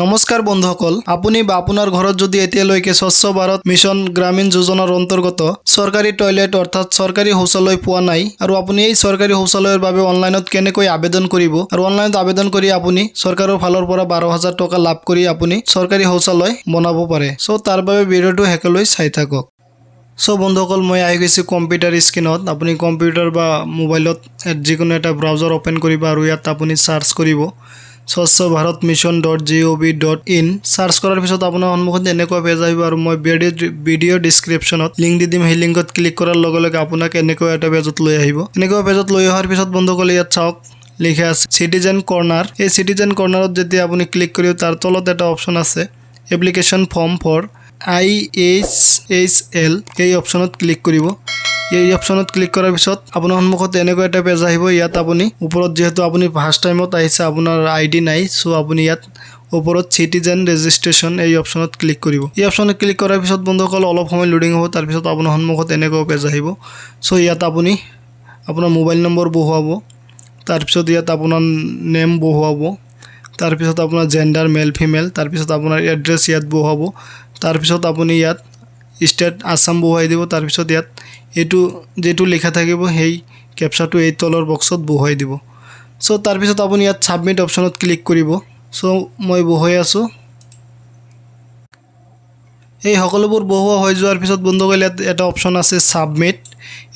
নমস্কাৰ বন্ধুসকল, আপুনি বা আপোনাৰ ঘৰত যদি এতিয়ালৈকে স্বচ্ছ ভাৰত মিছন গ্ৰামীণ যোজনাৰ অন্তৰ্গত চৰকাৰী টয়লেট, অৰ্থাৎ চৰকাৰী শৌচালয় পোৱা নাই আৰু আপুনি এই চৰকাৰী শৌচালয়ৰ বাবে অনলাইনত কেনেকৈ আবেদন কৰিব আৰু অনলাইনত আবেদন কৰি আপুনি চৰকাৰৰ ফালৰ পৰা 12,000 টকা লাভ কৰি আপুনি চৰকাৰী শৌচালয় বনাব পাৰে, চ' তাৰ বাবে ভিডিঅ'টো শেষলৈ চাই থাকক। চ' বন্ধুসকল, মই আহি গৈছোঁ কম্পিউটাৰ স্ক্ৰীণত। আপুনি কম্পিউটাৰ বা মোবাইলত যিকোনো এটা ব্ৰাউজাৰ অ'পেন কৰিব আৰু ইয়াত আপুনি চাৰ্চ কৰিব স্বচ্ছ ভাৰত mission.gov.in। Search কৰাৰ পিছত আপোনাৰ সন্মুখত এনেকুৱা পেজ আহিব আৰু মই ভিডিঅ' ডিছক্ৰিপশ্যনত লিংক দি দিম। সেই লিংকত ক্লিক কৰাৰ লগে লগে আপোনাক এনেকুৱা এটা পেজত লৈ আহিব। এনেকুৱা পেজত লৈ অহাৰ পিছত বন্ধুসকল, ইয়াত চাওক লিখা আছে চিটিজেন কৰ্ণাৰ। এই চিটিজেন কৰ্ণাৰত যেতিয়া আপুনি ক্লিক কৰিব, তাৰ তলত এটা অপশ্যন আছে এপ্লিকেশ্যন ফৰ্ম ফৰ আইএইচএইচএল। এই অপশ্যনত ক্লিক কৰিব। এই অপশ্যনত ক্লিক কৰাৰ পিছত আপোনাৰ সন্মুখত এনেকুৱা এটা পেজ আহিব। ইয়াত আপুনি ওপৰত, যিহেতু আপুনি ফাৰ্ষ্ট টাইমত আহিছে, আপোনাৰ আইডি নাই, চ' আপুনি ইয়াত ওপৰত চিটিজেন ৰেজিষ্ট্ৰেশ্যন এই অপশ্যনত ক্লিক কৰিব। এই অপশ্যনত ক্লিক কৰাৰ পিছত বন্ধুসকল, অলপ সময় লোডিং হ'ব। তাৰপিছত আপোনাৰ সন্মুখত এনেকুৱা পেজ আহিব। চ' ইয়াত আপুনি আপোনাৰ মোবাইল নম্বৰ বহুৱাব, তাৰপিছত ইয়াত আপোনাৰ নেম বহুৱাব, তাৰপিছত আপোনাৰ জেণ্ডাৰ মেল, ফিমেল, তাৰপিছত আপোনাৰ এড্ৰেছ ইয়াত বহুৱাব, তাৰপিছত আপুনি ইয়াত ষ্টেট আছাম বহুৱাই দিব। তাৰপিছত ইয়াত এইটো যিটো লিখা থাকিব, সেই কেপচাটো এই তলৰ বক্সত বহুৱাই দিব। চ' তাৰপিছত আপুনি ইয়াত ছাবমিট অপশ্যনত ক্লিক কৰিব। চ' মই বহুৱাই আছোঁ। এই সকলোবোৰ বহুৱা হৈ যোৱাৰ পিছত বন্ধুসকল, ইয়াত এটা অপশ্যন আছে ছাবমিট।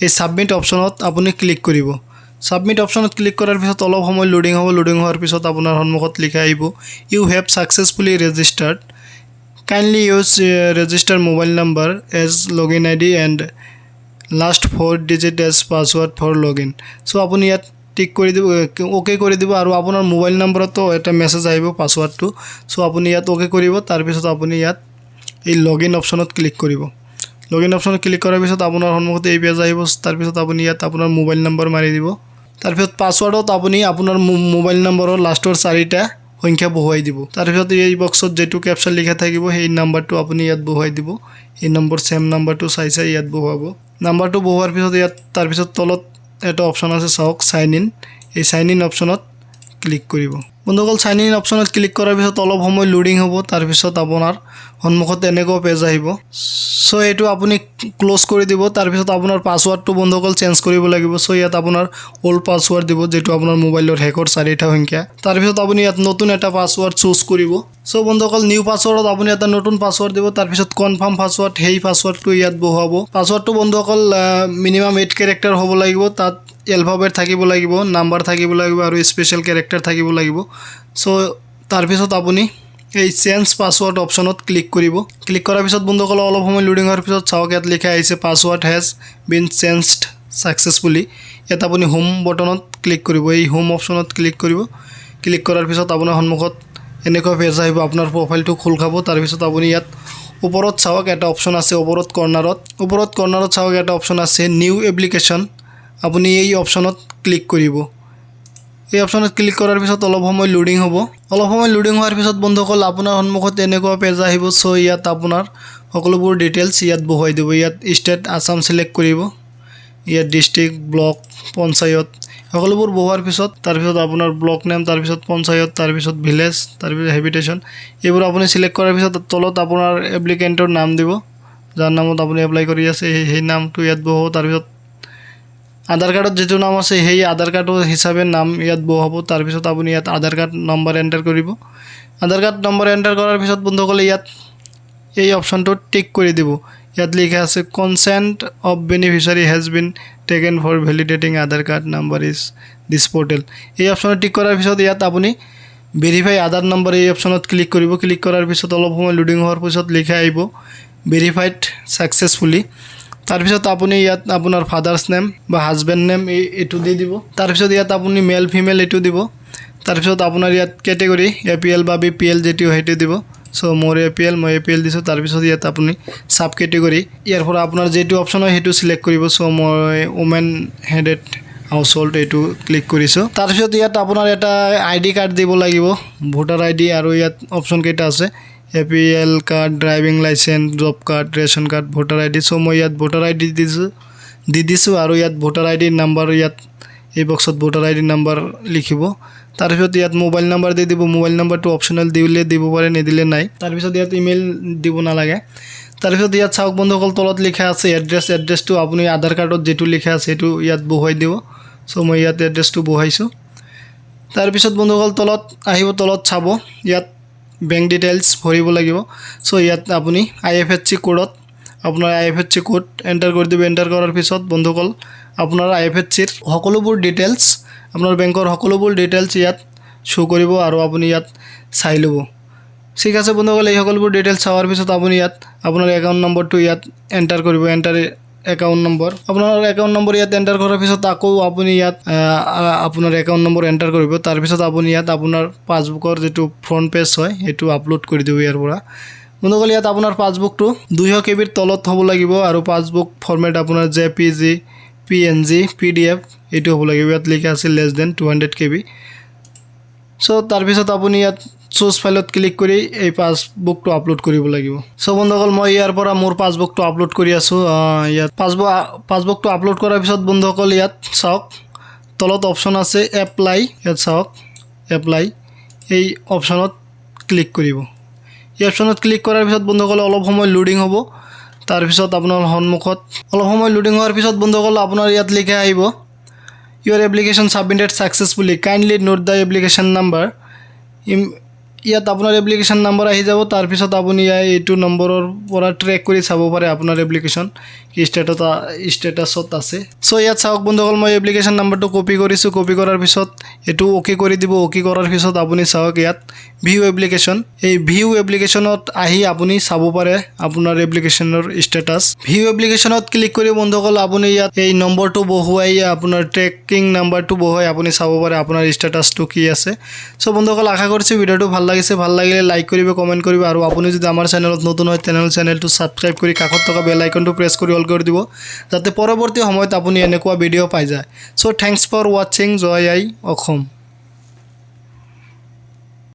এই ছাবমিট অপশ্যনত আপুনি ক্লিক কৰিব। ছাবমিট অপশ্যনত ক্লিক কৰাৰ পিছত অলপ সময় লোডিং হ'ব। লোডিং হোৱাৰ পিছত আপোনাৰ সন্মুখত লিখা আহিব, "You have successfully registered. Kindly use register mobile number as login ID and last four digit as password for login." চ' আপুনি ইয়াত টিক কৰি দিব, অ'কে কৰি দিব আৰু আপোনাৰ মোবাইল নম্বৰতো এটা মেছেজ আহিব পাছৱাৰ্ডটো। চ' আপুনি ইয়াত অ'কে কৰিব। তাৰপিছত আপুনি ইয়াত এই লগ ইন অপশ্যনত ক্লিক কৰিব। লগ ইন অপশ্যনত ক্লিক কৰাৰ পিছত আপোনাৰ সন্মুখত এই পেজ আহিব। তাৰপিছত আপুনি ইয়াত আপোনাৰ মোবাইল নম্বৰ মাৰি দিব। তাৰপিছত পাছৱাৰ্ডত আপুনি আপোনাৰ মোবাইল নম্বৰৰ লাষ্টৰ চাৰিটা সংখ্যা বহুৱাই দিব। তাৰপিছত এই বক্সত যিটো কেপচাৰ লিখা থাকিব, সেই নাম্বাৰটো আপুনি ইয়াত বহুৱাই দিব। এই নম্বৰ, ছেম নাম্বাৰটো চাই চাই ইয়াত বহুৱাব। নাম্বাৰটো বহুৱাৰ পিছত ইয়াত তাৰপিছত তলত এটা অপশ্যন আছে চাওক, চাইন ইন। এই চাইন ইন অপশ্যনত ক্লিক কৰিব। বন্ধুসকল, চাইন ইন অপশ্যনত ক্লিক কৰাৰ পিছত অলপ সময় লোডিং হ'ব। তাৰপিছত আপোনাৰ সন্মুখত এনেকুৱা পেজ আহিব। চ' এইটো আপুনি ক্ল'জ কৰি দিব। তাৰপিছত আপোনাৰ পাছৱাৰ্ডটো বন্ধুসকল চেঞ্জ কৰিব লাগিব। চ' ইয়াত আপোনাৰ অ'ল্ড পাছৱাৰ্ড দিব, যিটো আপোনাৰ মোবাইলৰ শেষৰ চাৰিটা সংখ্যা। তাৰপিছত আপুনি ইয়াত নতুন এটা পাছৱাৰ্ড চুজ কৰিব। চ' বন্ধুসকল, নিউ পাছৱাৰ্ডত আপুনি এটা নতুন পাছৱাৰ্ড দিব। তাৰপিছত কনফাৰ্ম পাছৱাৰ্ড, সেই পাছৱাৰ্ডটো ইয়াত বহুৱাব। পাছৱাৰ্ডটো বন্ধুসকল মিনিমাম 8 কেৰেক্টাৰ হ'ব লাগিব, তাত এলফাবেট থাকিব লাগিব, নাম্বাৰ থাকিব লাগিব আৰু স্পেচিয়েল কেৰেক্টাৰ থাকিব লাগিব। চ' তাৰপিছত আপুনি এই চেঞ্জ পাছৱাৰ্ড অপশ্যনত ক্লিক কৰিব। ক্লিক কৰাৰ পিছত বন্ধুসকল, অলপ সময় লোডিং হোৱাৰ পিছত চাওক ইয়াত লিখা আহিছে, "Password has been changed successfully." ইয়াত আপুনি হোম বটনত ক্লিক কৰিব। এই হোম অপশ্যনত ক্লিক কৰিব। ক্লিক কৰাৰ পিছত আপোনাৰ সন্মুখত এনেকুৱা পেজ আহিব, আপোনাৰ প্ৰফাইলটো খোল খাব। তাৰপিছত আপুনি ইয়াত ওপৰত চাওক এটা অপশ্যন আছে, ওপৰত কৰ্ণাৰত চাওক এটা অপশ্যন আছে নিউ এপ্লিকেশ্যন। আপুনি এই অপশ্যনত ক্লিক কৰিব। এই অপশ্যনত ক্লিক কৰাৰ পিছত অলপ সময় লোডিং হ'ব। অলপ সময় লোডিং হোৱাৰ পিছত বন্ধুসকল, আপোনাৰ সন্মুখত এনেকুৱা পেজ আহিব। চ' ইয়াত আপোনাৰ সকলোবোৰ ডিটেইলছ ইয়াত বহুৱাই দিব। ইয়াত ষ্টেট আছাম চিলেক্ট কৰিব। ইয়াত ডিষ্ট্ৰিক্ট, ব্লক, পঞ্চায়ত সকলোবোৰ বহুৱাৰ পিছত, তাৰপিছত আপোনাৰ ব্লক নেম, তাৰপিছত পঞ্চায়ত, তাৰপিছত ভিলেজ, তাৰপিছত হেবিটেশ্যন, এইবোৰ আপুনি চিলেক্ট কৰাৰ পিছত তলত আপোনাৰ এপ্লিকেণ্টৰ নাম দিব। যাৰ নামত আপুনি এপ্লাই কৰি আছে, সেই নামটো ইয়াত বহুৱাব। তাৰপিছত আধাৰ কাৰ্ডত যিটো নাম আছে, সেই আধাৰ কাৰ্ডৰ হিচাপে নাম ইয়াত বহুৱাব। তাৰপিছত আপুনি ইয়াত আধাৰ কাৰ্ড নম্বৰ এণ্টাৰ কৰিব। আধাৰ কাৰ্ড নম্বৰ এণ্টাৰ কৰাৰ পিছত বন্ধুসকলে, ইয়াত এই অপশ্যনটোত টিক কৰি দিব। ইয়াত লিখা আছে, "Consent of beneficiary has been taken for validating Aadhaar card number in this portal." এই অপশ্যনত টিক কৰাৰ পিছত ইয়াত আপুনি ভেৰিফাই আধাৰ নম্বৰ এই অপশ্যনত ক্লিক কৰিব। ক্লিক কৰাৰ পিছত অলপ সময় লোডিং হোৱাৰ পিছত লিখা আহিব ভেৰিফাইড ছাকচেছফুলি। তাৰপিছত আপুনি ইয়াত আপোনাৰ ফাদাৰ্ছ নেম বা হাজবেণ্ড নেম এইটো দি দিব। তাৰপিছত ইয়াত আপুনি মেল, ফিমেল এইটো দিব। তাৰপিছত আপোনাৰ ইয়াত কেটেগৰী এপিএল বা বিপিএল যিটো, সেইটো দিব। চ' মোৰ এপিএল, মই এপিএল দিছোঁ। তাৰপিছত ইয়াত আপুনি ছাব কেটেগৰী, ইয়াৰ পৰা আপোনাৰ যিটো অপশ্যন হয়, সেইটো চিলেক্ট কৰিব। চ' মই ওমেন হেডেড হাউচ হোল্ড এইটো ক্লিক কৰিছোঁ। তাৰপিছত ইয়াত আপোনাৰ এটা আইডি কাৰ্ড দিব লাগিব, ভোটাৰ আইডি। আৰু ইয়াত অপশ্যন কেইটা আছে, APL card, driving licence, job card, ration card, voter ID. চ' মই ইয়াত ভোটাৰ আইডি দিছোঁ, দি দিছোঁ আৰু ইয়াত ভোটাৰ আইডিৰ নাম্বাৰ, ইয়াত এই বক্সত ভোটাৰ আইডি নাম্বাৰ লিখিব। তাৰপিছত ইয়াত মোবাইল নাম্বাৰ দি দিব। মোবাইল নাম্বাৰটো অপশ্যনেল, দিলে দিব পাৰে, নিদিলে নাই। তাৰপিছত ইয়াত ইমেইল দিব নালাগে। তাৰপিছত ইয়াত চাওক বন্ধুসকল, তলত লিখা আছে এড্ৰেছ। এড্ৰেছটো আপুনি আধাৰ কাৰ্ডত যিটো লিখা আছে, সেইটো ইয়াত বহুৱাই দিব। চ' মই ইয়াত এড্ৰেছটো বহুৱাইছোঁ। তাৰপিছত বন্ধুসকল, তলত আহিব। তলত চাব, ইয়াত বেংক ডিটেইলছ ভৰিব লাগিব। চ' ইয়াত আপুনি আইএফএছচি কোডত আপোনাৰ আইএফএছচি কোড এণ্টাৰ কৰি দিব। এণ্টাৰ কৰাৰ পিছত বন্ধুসকল, আপোনাৰ আইএফএছচিৰ সকলোবোৰ ডিটেইলছ, আপোনাৰ বেংকৰ সকলোবোৰ ডিটেইলছ ইয়াত শ্ব' কৰিব আৰু আপুনি ইয়াত চাই ল'ব। ঠিক আছে বন্ধুসকল, এই সকলোবোৰ ডিটেইলছ চোৱাৰ পিছত আপুনি ইয়াত আপোনাৰ একাউণ্ট নম্বৰটো ইয়াত এণ্টাৰ কৰিব। Enter account number. আপোনাৰ একাউণ্ট নম্বৰ ইয়াত এণ্টাৰ কৰাৰ পিছত আকৌ আপুনি ইয়াত আপোনাৰ একাউণ্ট নম্বৰ এণ্টাৰ কৰিব। তাৰপিছত আপুনি ইয়াত আপোনাৰ পাছবুকৰ যিটো ফ্ৰণ্ট পেজ হয়, সেইটো আপলোড কৰি দিব ইয়াৰ পৰা। বন্ধুসকল, ইয়াত আপোনাৰ পাছবুকটো 200 কেবিৰ তলত হ'ব লাগিব আৰু পাছবুক ফৰ্মেট আপোনাৰ জেপিজি, পিএনজি, পিডিএফ এইটো হ'ব লাগিব। ইয়াত লিখা আছে less than 200 KB। So তাৰপিছত আপুনি ইয়াত চুজ ফাইলত ক্লিক কৰি এই পাছবুকটো আপলোড কৰিব লাগিব। চ' বন্ধুসকল, মই ইয়াৰ পৰা মোৰ পাছবুকটো আপলোড কৰি আছোঁ। ইয়াত পাছবুকটো আপলোড কৰাৰ পিছত বন্ধুসকল, ইয়াত চাওক, তলত অপশ্যন আছে এপ্লাই। ইয়াত চাওক, এপ্লাই, এই অপশ্যনত ক্লিক কৰিব। এই অপশ্যনত ক্লিক কৰাৰ পিছত বন্ধুসকল, অলপ সময় লোডিং হ'ব। তাৰপিছত আপোনাৰ সন্মুখত অলপ সময় লোডিং হোৱাৰ পিছত বন্ধুসকল, আপোনাৰ ইয়াত লিখা আহিব, "Your application submitted successfully. Kindly note the application number." ইয়াত আপোনাৰ এপ্লিকেশ্যন নাম্বাৰ আহি যাব। তাৰপিছত আপুনি ইয়াৰ এইটো নম্বৰৰ পৰা ট্ৰেক কৰি চাব পাৰে আপোনাৰ এপ্লিকেশ্যন কি ষ্টেটাছত আছে। চ' ইয়াত চাওক বন্ধুসকল, মই এপ্লিকেশ্যন নাম্বাৰটো কপি কৰিছোঁ। কপি কৰাৰ পিছত এইটো অ'কে কৰি দিব। অ'কে কৰাৰ পিছত আপুনি চাওক, ইয়াত ভিউ এপ্লিকেশ্যন, এই ভিউ এপ্লিকেশ্যনত আহি আপুনি চাব পাৰে আপোনাৰ এপ্লিকেশ্যনৰ ষ্টেটাছ। ভিউ এপ্লিকেশ্যনত ক্লিক কৰি বন্ধুসকল, আপুনি ইয়াত এই নম্বৰটো বহুৱাই, আপোনাৰ ট্ৰেকিং নাম্বাৰটো বহুৱাই আপুনি চাব পাৰে আপোনাৰ ষ্টেটাছটো কি আছে। চ' বন্ধুসকল, আশা কৰিছোঁ ভিডিঅ'টো ভাল লাগিছে। ভাল লাগিলে লাইক কৰিব, কমেণ্ট কৰিব আৰু আপুনি যদি আমাৰ চেনেলত নতুন হয়, তেনেহ'লে চেনেলটো ছাবস্ক্ৰাইব কৰি কাষত থকা বেল আইকনটো প্ৰেছ কৰি অল কৰি দিব, যাতে পৰৱৰ্তী সময়ত আপুনি এনেকুৱা ভিডিঅ' পাই যায়। So thanks for watching. Joy I Assam.